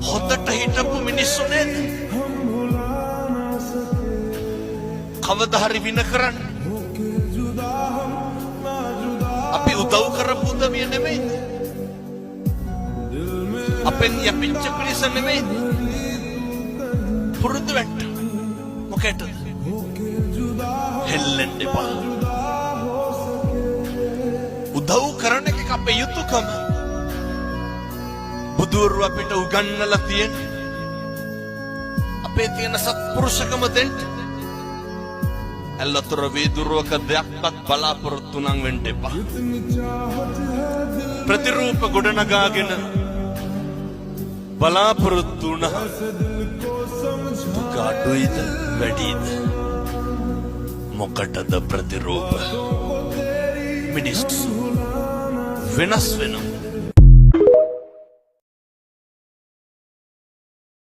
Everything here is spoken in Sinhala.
හොඳට හිටපු මිනිස්සු නේද? කවදා හරි වින කරන්න අපි උදව් කරපු උදවිය නෙමෙයිද? අපෙන් යපිච්ච පිරිස නෙමෙයිද? පුරුදු වෙන්න. මොකටද? හෙල්ලෙන්න එපා. උදව් කරන එක අපේ යුතුයකම. බුදුවරු අපිට උගන්වලා තියෙන්නේ අපේ තියෙන සත්පුරුෂකම දෙන්න. ඇල්ලතුර වීදුරුවක දෙයක්වත් බලාපොරොත්තු නම් වෙන්න එපා. ප්‍රතිරූප ගොඩනගාගෙන බලාපොරොත්තු වුණා දුක අඩුයිද වැඩිද? මොකටද ප්‍රතිරූප? මිනිස්සු වෙනස් වෙනවා.